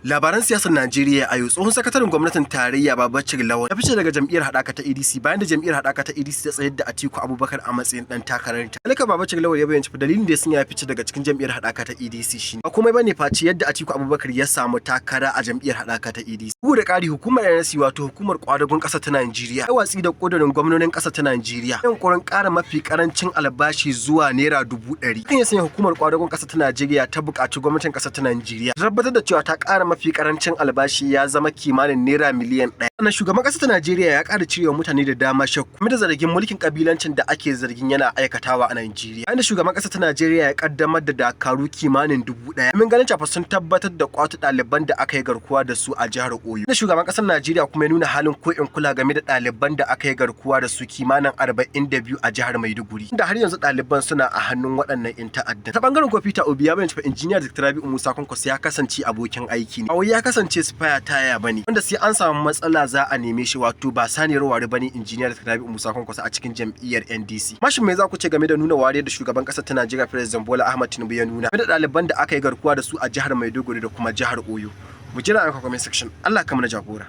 Labaran siyasar Najeriya a yau: tsohon sakataren gwamnatin tarayya Babachir Lawal ya fice daga jam'iyyar haɗaka ta ADC bayan da jam'iyyar haɗaka ta ADC ta tsayar da Atiku Abubakar a matsayin ɗan takararta. Alika Babachir Lawal ya bayyana dalilin da ya sanya ya fice daga cikin jam'iyyar haɗaka ta ADC shine ba komai bane face yadda Atiku Abubakar ya samu takara a jam'iyyar haɗaka ta ADC. Bugu da ƙari, hukumar NLC, wato hukumar kwadagon ƙasa ta Najeriya, ya watsi da ƙudurin gwamnonin ƙasa ta Najeriya yunƙurin ƙara mafi ƙarancin albashi zuwa ₦100,000. Hakan ya sanya hukumar kwadagon ƙasa ta Najeriya ta buƙaci gwamnatin ƙasar ta Najeriya ta tabbatar da cewa ta ƙara mafi karancin albashi ya zama kimanin ₦1,000,000. Sannan shugaban ƙasar ta Najeriya ya ƙara cirewa mutane da dama shakku game da zargin mulkin kabilancin da ake zargin yana aikatawa a Najeriya. Yayin da shugaban ƙasar ta Najeriya ya kaddamar da dakaru kimanin 1000 domin ganin cewa sun tabbatar da kwato ɗaliban da aka yi garkuwa da su a jihar Oyo. Da shugaban ƙasar Najeriya kuma ya nuna halin ko in kula game da ɗaliban da aka yi garkuwa da su kimanin 42 a jihar Maiduguri. Da har yanzu ɗaliban suna a hannun waɗannan 'yan ta'addan. Ta bangaren ko, Peter Obi ya bayyana cewa Injiniya Dr. Rabi'u Musa Kwankwaso ya kasance abokin aiki ne. Ba wai ya kasance spare tire bane wanda sai an samu matsala za a neme shi, wato ba saniyar ware bane Injiniya Dr. Rabi'u Musa Kwankwaso a cikin jam'iyyar NDC. Mashin, me za ku ce game da nuna wariyar da shugaban ƙasar ta Najeriya, President Bola Ahmed Tinubu, ya nuna game da ɗaliban da aka yi garkuwa da su a jihar Maiduguri da kuma jihar Oyo? Mu jira a comment section. Allah ka mana jagora.